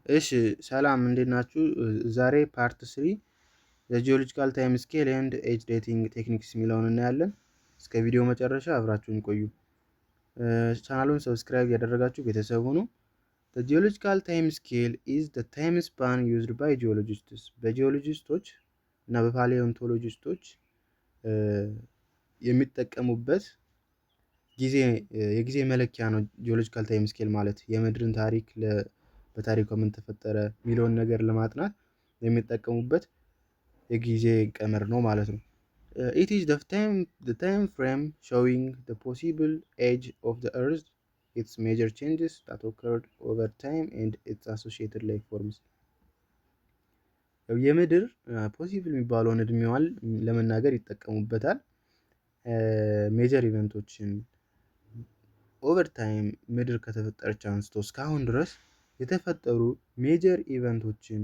እሺ ሰላም፣ እንዴት ናችሁ? ዛሬ part 3 የ geological time scale and age dating techniques የሚለውን እናያለን። እስከ ቪዲዮ መጨረሻ አብራችሁን ቆዩ። ቻናሉን subscribe ያደረጋችሁ ቤተሰብ ሁኑ። Geological time scale is the time span used by geologists፣ በ geologist ኦች እና በ paleontologist ኦች የሚጠቀሙበት ጊዜ፣ የጊዜ መለኪያ ነው። Geological time scale ማለት የምድርን ታሪክ፣ በታሪኳ ምን ተፈጠረ የሚለውን ነገር ለማጥናት የሚጠቀሙበት የጊዜ ቀመር ነው ማለት ነው። It is the time frame showing the possible age of the earth, its major changes that occurred over time and its associated life forms። የምድር possible የሚባለውን እድሜዋን ለመናገር ይጠቀሙበታል። Major event ኦችን over time፣ ምድር ከተፈጠረች አንስቶ እስካሁን ድረስ የተፈጠሩ major event ኦችን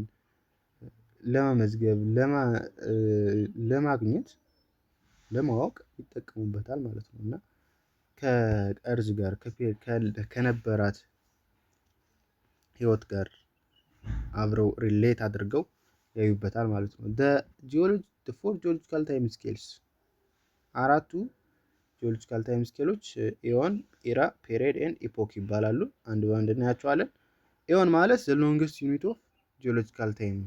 ለመመዝገብ፣ ለማግኘት፣ ለማወቅ ይጠቀሙበታል ማለት ነው። እና ከ earth ጋር ከነበራት ህይወት ጋር አብረው relate አድርገው ያዩበታል ማለት ነው። Four geological time scales፣ አራቱ geological time scale ኦች eon፣ era፣ period and epoch ይባላሉ። አንድ በአንድ እናያቸዋለን። Eon ማለት the longest unit of geological time፣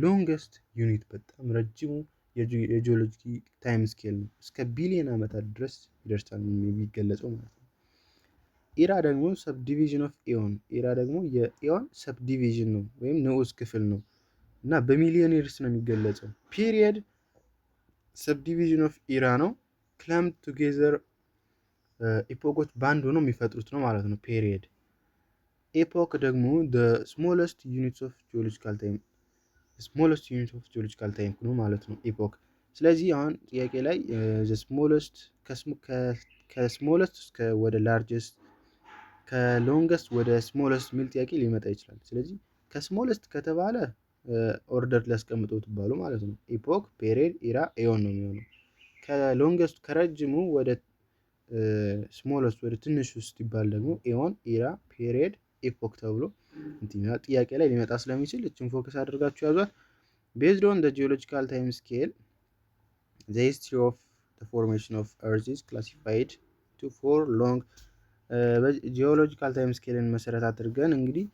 longest unit፣ በጣም ረጅሙ የ geology time scale ነው። እስከ ቢሊዮን ዓመታት ድረስ ይደርሳል የሚገለጸው ማለት ነው። Era ደግሞ subdivision of eon፣ era ደግሞ የ eon subdivision ነው ወይም ንዑስ ክፍል ነው እና በ million years ነው የሚገለጸው። Period subdivision of era ነው። Clump together epoch ኦች በአንድ ሆነው የሚፈጥሩት ነው ማለት ነው period። Epoch ደግሞ smallest unit of geological time፣ smallest unit of geological time ነው ማለት ነው epoch። ስለዚህ አሁን ጥያቄ ላይ smallest፣ ከ smallest እስከ ወደ largest፣ ከ longest ወደ smallest የሚል ጥያቄ ሊመጣ ይችላል። ስለዚህ ከ smallest ከተባለ order ሊያስቀምጠው ትባሉ ማለት ነው። Epoch፣ period፣ era፣ eon ነው የሚሆነው። ከ longest፣ ከረጅሙ ወደ smallest፣ ወደ ትንሹ ስትባል ደግሞ eon፣ era፣ period፣ epoch ተብሎ ጥያቄ ላይ ሊመጣ ስለሚችል እችን focus አድርጋችሁ ያዟት። Based on geological time scale, the history of the formation of earth is classified to four long። Geological time scale ን መሰረት አድርገን እንግዲህ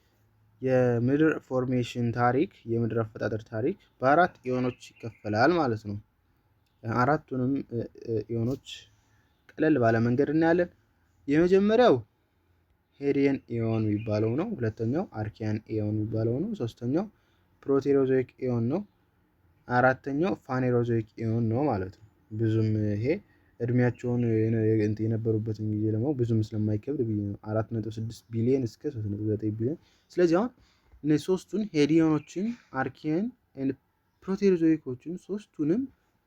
የምድር formation ታሪክ፣ የምድር አፈጣጠር ታሪክ በአራት eon ኦች ይከፈላል ማለት ነው። አራቱንም eon ኦች ቀለል ባለ መንገድ እናያለን። የመጀመሪያው Hadean eon የሚባለው ነው። ሁለተኛው Archean eon የሚባለው ነው። ሶስተኛው Proterozoic eon ነው። አራተኛው Phanerozoic eon ነው ማለት ነው። ብዙም ይሄ እድሜያቸውን የነበሩበትን ጊዜ ለማወቅ ብዙም ስለማይከብድ ብዬ ነው። 4.6 ቢሊዮን እስከ 3.9 ቢሊዮን። ስለዚህ አሁን እነዚህ ሶስቱን Hadean ኦችን፣ Archean and Proterozoic ኦችን ሶስቱንም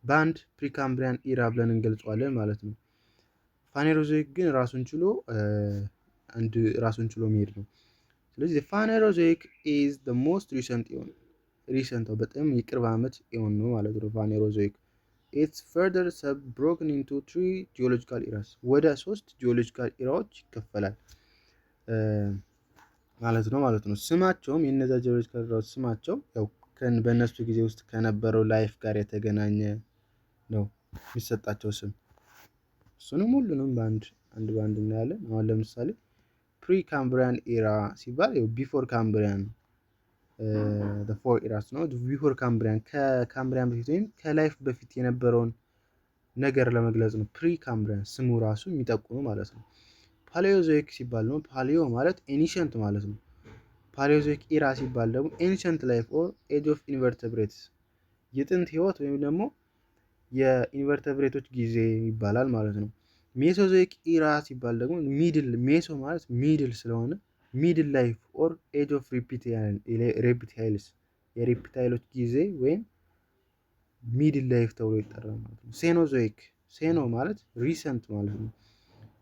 በአንድ Precambrian era ብለን እንገልጸዋለን ማለት ነው። Phanerozoic ግን ራሱን ችሎ አንድ ራሱን ችሎ መሄድ ነው። ስለዚህ Phanerozoic is the most recent eon፣ recent፣ በጣም የቅርብ ዓመት eon ነው ማለት ነው Phanerozoic። It's further sub broken into three geological eras፣ ወደ ሶስት geological era ዎች ይከፈላል ማለት ነው። ስማቸውም፣ የእነዚያ geological era ዎች ስማቸው ያው በእነሱ ጊዜ ውስጥ ከነበረው life ጋር የተገናኘ ነው የሚሰጣቸው ስም። እሱንም ሁሉንም በአንድ አንድ በአንድ እናያለን። አሁን ለምሳሌ Precambrian era ሲባል before Cambrian four eras ነው። Before Cambrian፣ ከ Cambrian በፊት ወይም ከ life በፊት የነበረውን ነገር ለመግለጽ ነው። Precambrian ስሙ ራሱ የሚጠቁሙ ማለት ነው። Paleozoic ሲባል ነው። Paleo ማለት ancient ማለት ነው። Paleozoic era ሲባል ደግሞ ancient life or age of invertebrates፣ የጥንት ህይወት ወይም ደግሞ የ invertebrate ኦች ጊዜ ይባላል ማለት ነው። Mesozoic era ሲባል ደግሞ middle፣ meso ማለት middle ስለሆነ middle life or age of reptiles፣ የ reptile ኦች ጊዜ ወይም middle life ተብሎ ይጠራል ማለት ነው። Cenozoic፣ ceno ማለት recent ማለት ነው።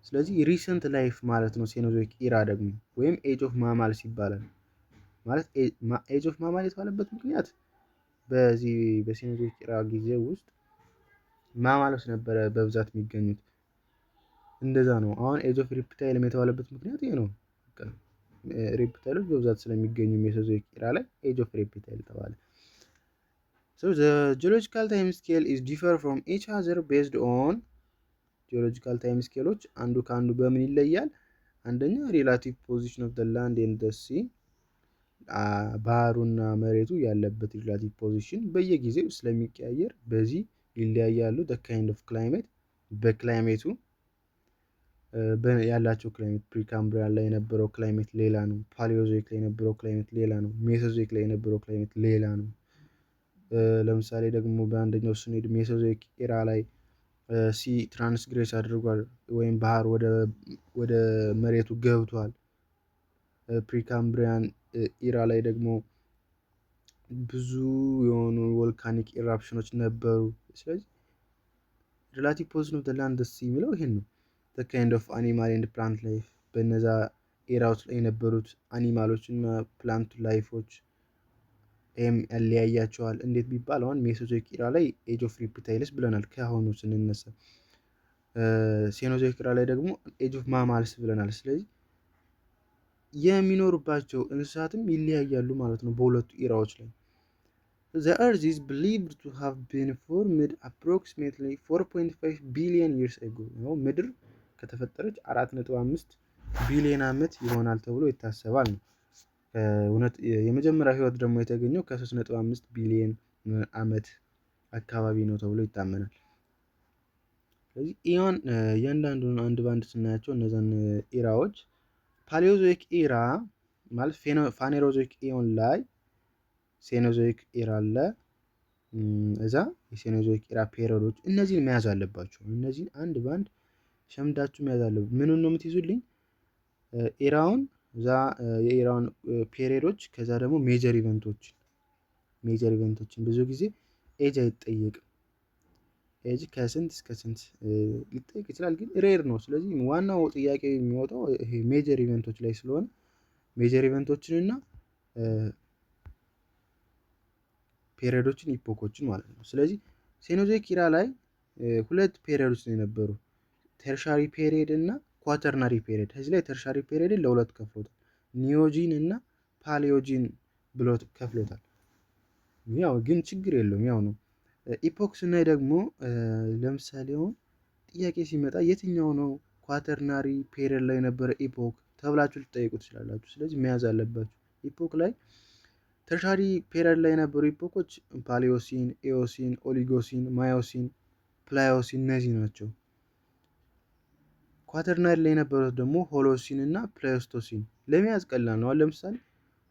ስለዚህ recent life ማለት ነው። Cenozoic era ደግሞ ወይም age of mammals ይባላል። ማለት age of mammal የተባለበት ምክንያት በዚህ በ Cenozoic era ጊዜ ውስጥ mammals ነበረ በብዛት የሚገኙት። እንደዛ ነው። አሁን age of reptile የተባለበት ምክንያት ይሄ ነው። Reptile ኦች በብዛት ስለሚገኙ Mesozoic era ላይ age of reptile ተባለ። So the geological time scale is differ from each other based on geological time scale ኦች አንዱ ከአንዱ በምን ይለያል? አንደኛ relative position of the land and the sea፣ ባህሩና መሬቱ ያለበት relative position በየጊዜው ስለሚቀያየር በዚህ ይለያያሉ። The kind of climate፣ በ climate ኡ ያላቸው climate፣ Precambrian ላይ የነበረው climate ሌላ ነው። Paleozoic ላይ የነበረው climate ሌላ ነው። Mesozoic ላይ የነበረው climate ሌላ ነው። ለምሳሌ ደግሞ በአንደኛው ስንሄድ Mesozoic era ላይ sea transgress አድርጓል ወይም ባህር ወደ መሬቱ ገብቷል። Precambrian era ላይ ደግሞ ብዙ የሆኑ volcanic eruption ኖች ነበሩ። ስለዚህ relative position of land sea የሚለው ይሄን ነው። Kind of animal and plant life፣ በነዛ era ዎች ላይ የነበሩት animal ኦች እና plant life ኦች ይህም ያለያያቸዋል። እንዴት ቢባል አሁን Mesozoic era ላይ age of reptiles ብለናል ከአሁኑ ስንነሳ፣ Cenozoic era ላይ ደግሞ age of mammals ብለናል። ስለዚህ የሚኖሩባቸው እንስሳትም ይለያያሉ ማለት ነው በሁለቱ era ዎች ላይ። The earth is believed to have been formed approximately 4.5 billion years ago። ምድር ከተፈጠረች 4.5 ቢሊዮን ዓመት ይሆናል ተብሎ ይታሰባል ነው። እውነት የመጀመሪያ ህይወት ደግሞ የተገኘው ከ3.5 ቢሊዮን ዓመት አካባቢ ነው ተብሎ ይታመናል። ስለዚህ eon እያንዳንዱን አንድ ባንድ ስናያቸው እነዛን era ዎች Paleozoic era ማለት Phanerozoic eon ላይ Cenozoic era አለ። እዛ የ Cenozoic era period ኦች እነዚህን መያዝ አለባቸው። እነዚህን አንድ በአንድ ሸምዳችሁ መያዝ አለባችሁ። ምኑን ነው የምትይዙልኝ? Era ውን፣ እዛ የ era ውን period ኦች፣ ከዛ ደግሞ major event ኦችን። Major event ኦችን ብዙ ጊዜ age አይጠየቅም። Age ከስንት እስከ ስንት ሊጠየቅ ይችላል፣ ግን rare ነው። ስለዚህ ዋናው ጥያቄ የሚወጣው ይሄ major event ኦች ላይ ስለሆነ major event ኦችን እና period ኦችን፣ epoch ኦችን ማለት ነው። ስለዚህ Cenozoic era ላይ ሁለት period ኦች ነው የነበሩ፣ Tertiary period እና Quaternary period። ከዚህ ላይ Tertiary period ን ለሁለት ከፍሎታል። Neogene እና Paleogene ብሎ ከፍሎታል። ያው ግን ችግር የለውም፣ ያው ነው። Epoch ስናይ ደግሞ ለምሳሌ አሁን ጥያቄ ሲመጣ የትኛው ነው Quaternary period ላይ የነበረ epoch ተብላችሁ ልትጠይቁ ትችላላችሁ። ስለዚህ መያዝ አለባችሁ። Epoch ላይ Tertiary period ላይ የነበሩ epoch ኦች Paleocene፣ Eocene፣ Oligocene፣ Miocene፣ Pliocene እነዚህ ናቸው። Quaternary ላይ የነበሩት ደግሞ Holocene እና Pleistocene። ለመያዝ ቀላል ነው። ለምሳሌ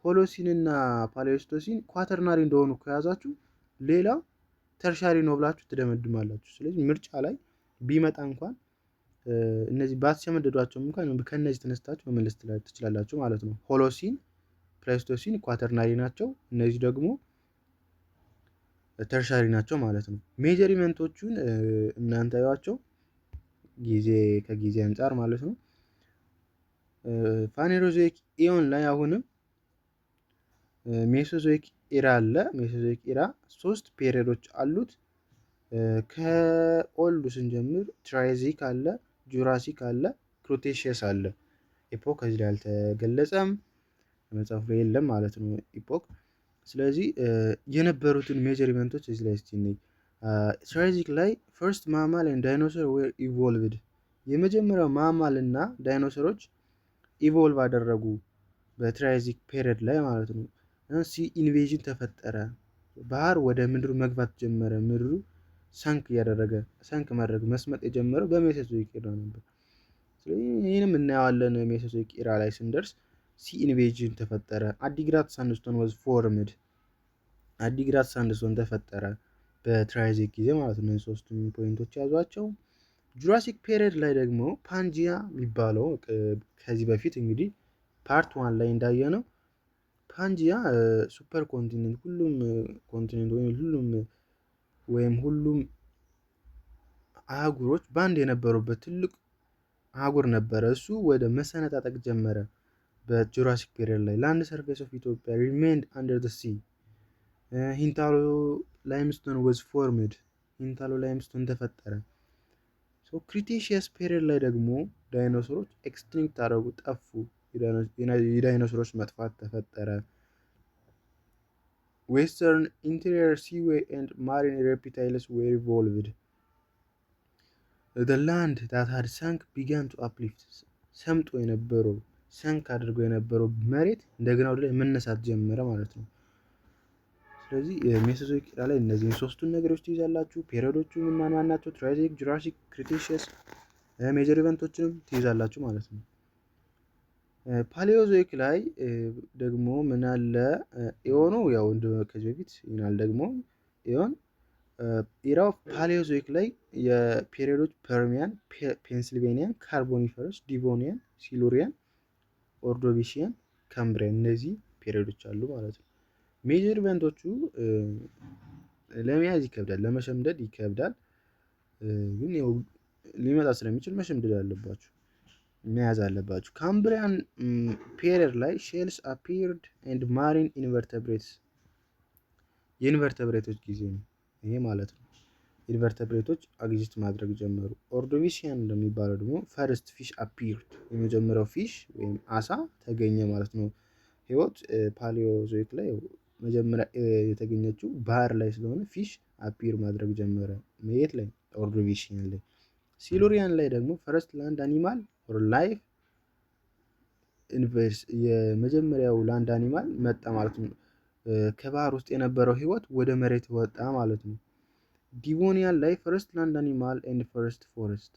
Holocene እና Pleistocene Quaternary እንደሆኑ ከያዛችሁ ሌላው Tertiary ነው ብላችሁ ትደመድማላችሁ። ስለዚህ ምርጫ ላይ ቢመጣ እንኳን እነዚህ ባትሸመደዷቸውም እንኳን ከእነዚህ ተነስታችሁ መመለስ ትችላላችሁ ማለት ነው። Holocene፣ Pleistocene Quaternary ናቸው። እነዚህ ደግሞ Tertiary ናቸው ማለት ነው። Major event ኦቹን እናንተ ያዋቸው ጊዜ ከጊዜ አንጻር ማለት ነው። Phanerozoic eon ላይ አሁንም Mesozoic era አለ። Mesozoic era ሶስት period ኦች አሉት። ከ old ኡ ስንጀምር Triassic አለ፣ Jurassic አለ፣ Cretaceous አለ። Epoch ከዚህ ላይ አልተገለጸም፣ መጽሐፉ ላይ የለም ማለት ነው epoch። ስለዚህ የነበሩትን major event ኦች እዚህ ላይ እስቲ እንይ። Triassic ላይ first mammal and dinosaur were evolved፣ የመጀመሪያው mammal እና ዳይኖሰሮች evolve አደረጉ በ Triassic period ላይ ማለት ነው። Sea invasion ተፈጠረ። ባህር ወደ ምድሩ መግባት ጀመረ። ምድሩ sunk እያደረገ፣ sunk ማድረግ መስመጥ የጀመረው በ Mesozoic era ነበር። ስለዚህ ይህንም እናየዋለን Mesozoic era ላይ ስንደርስ። Sea invasion ተፈጠረ። Adigrat sandstone was formed፣ Adigrat sandstone ተፈጠረ በ Triassic ጊዜ ማለት ነው። ሶስቱም point ኦች ያዟቸው። Jurassic period ላይ ደግሞ Pangea የሚባለው ከዚህ በፊት እንግዲህ part one ላይ እንዳየነው Pangea super continent፣ ሁሉም continent ወይም ሁሉም አህጉሮች በአንድ የነበሩበት ትልቅ አህጉር ነበረ። እሱ ወደ መሰነጣጠቅ ጀመረ በ Jurassic period ላይ። Land surface of Ethiopia remained under the sea። Hintalo limestone was formed፣ Hintalo limestone ተፈጠረ። Cretaceous period ላይ ደግሞ ዳይኖሰሮች extinct አደረጉ፣ ጠፉ። የዳይኖሰሮች መጥፋት ተፈጠረ። Western Interior Seaway and marine reptiles were evolved. The land that had sunk began to uplift. ሰምጦ የነበረው፣ sunk አድርጎ የነበረው መሬት እንደገና ወደ ላይ መነሳት ጀመረ ማለት ነው። ስለዚህ የ Mesozoic era ላይ እነዚህን ሶስቱን ነገሮች ትይዛላችሁ። Period ኦቹ ምን ማን ማን ናቸው? Triassic፣ Jurassic፣ Cretaceous major event ኦችንም ትይዛላችሁ ማለት ነው። Paleozoic ላይ ደግሞ ምን አለ? Eon ኑ ያው ከዚህ በፊት ይናል ደግሞ eon era ው Paleozoic ላይ የ period ኦች Permian፣ Pennsylvanian፣ Carboniferous፣ Devonian፣ Silurian፣ Ordovician፣ Cambrian እነዚህ period ኦች አሉ ማለት ነው። Major event ኦቹ ለመያዝ ይከብዳል፣ ለመሸምደድ ይከብዳል። ግን ያው ሊመጣ ስለሚችል መሸምደድ አለባችሁ፣ መያዝ አለባችሁ። Cambrian period ላይ shells appeared and marine invertebrates፣ የ invertebrate ኦች ጊዜ ነው ይሄ ማለት ነው። Invertebrate ኦች exist ማድረግ ጀመሩ። Ordovician እንደሚባለው ደግሞ first fish appeared፣ የመጀመሪያው fish ወይም አሳ ተገኘ ማለት ነው። ህይወት Paleozoic ላይ መጀመሪያ የተገኘችው ባህር ላይ ስለሆነ fish appear ማድረግ ጀመረ። የት ላይ? Ordovician ላይ። Silurian ላይ ደግሞ first land animal or life፣ የመጀመሪያው land animal መጣ ማለት ነው። ከባህር ውስጥ የነበረው ህይወት ወደ መሬት ወጣ ማለት ነው። Devonian ላይ first land animal and first forest፣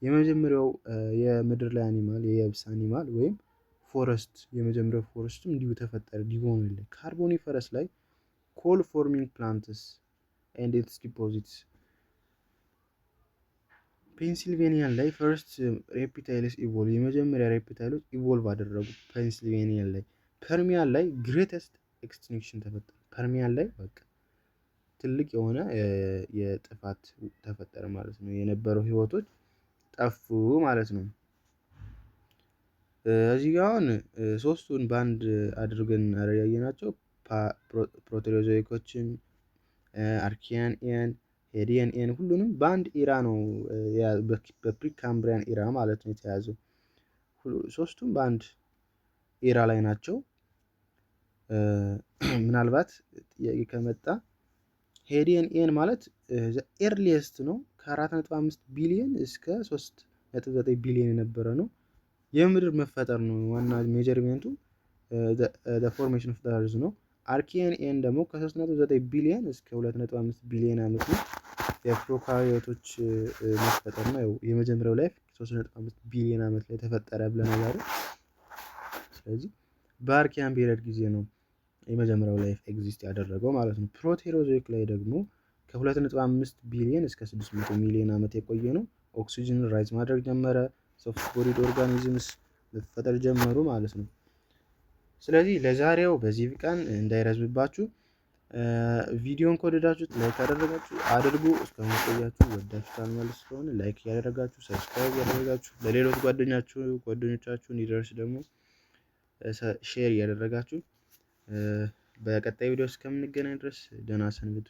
የመጀመሪያው የምድር ላይ animal፣ የየብስ animal ወይም forest፣ የመጀመሪያው forest ም እንዲሁ ተፈጠረ Devonian ላይ። Carboniferous ላይ coal forming plants and its deposits። Pennsylvanian ላይ first reptiles evolve፣ የመጀመሪያ reptile ኦች evolve አደረጉ Pennsylvanian ላይ። Permian ላይ greatest extinction ተፈጠረ። Permian ላይ በቃ ትልቅ የሆነ የጥፋት ተፈጠረ ማለት ነው። የነበረው ህይወቶች ጠፉ ማለት ነው። እዚህ ጋር አሁን ሶስቱን በአንድ አድርገን ያየናቸው Proterozoic ኦችን፣ Archean eon፣ Hadean eon ሁሉንም በአንድ era ነው፣ በ Precambrian era ማለት ነው የተያዘው። ሶስቱም በአንድ era ላይ ናቸው። ምናልባት ጥያቄ ከመጣ Hadean eon ማለት earliest ነው። ከ4.5 ቢሊዮን እስከ 3.9 ቢሊዮን የነበረ ነው። የምድር መፈጠር ነው ዋና major event ኡ፣ formation of earth ነው። Archean eon ደግሞ ከ3.9 ቢሊዮን እስከ 2.5 ቢሊዮን ዓመት ነው። የ prokaryote ኦች መፈጠር ነው። የመጀመሪያው life 3.5 ቢሊዮን ዓመት ላይ ተፈጠረ ብለናል አይደል? ስለዚህ በ Archean period ጊዜ ነው የመጀመሪያው life exist ያደረገው ማለት ነው። Proterozoic ላይ ደግሞ ከ2.5 ቢሊዮን እስከ 600 ሚሊዮን ዓመት የቆየ ነው። Oxygen rise ማድረግ ጀመረ። Soft bodied organisms መፈጠር ጀመሩ ማለት ነው። ስለዚህ ለዛሬው በዚህ ይብቃን፣ እንዳይረዝምባችሁ። ቪዲዮን ከወደዳችሁት like አደረጋችሁ አድርጉ። እስካሁን ቆያችሁ ወዳችሁታል ማለት ስለሆነ like እያደረጋችሁ፣ subscribe እያደረጋችሁ፣ ለሌሎች ጓደኞቻችሁ እንዲደርስ ደግሞ share እያደረጋችሁ በቀጣይ ቪዲዮ እስከምንገናኝ ድረስ ደህና ሰንብቱ።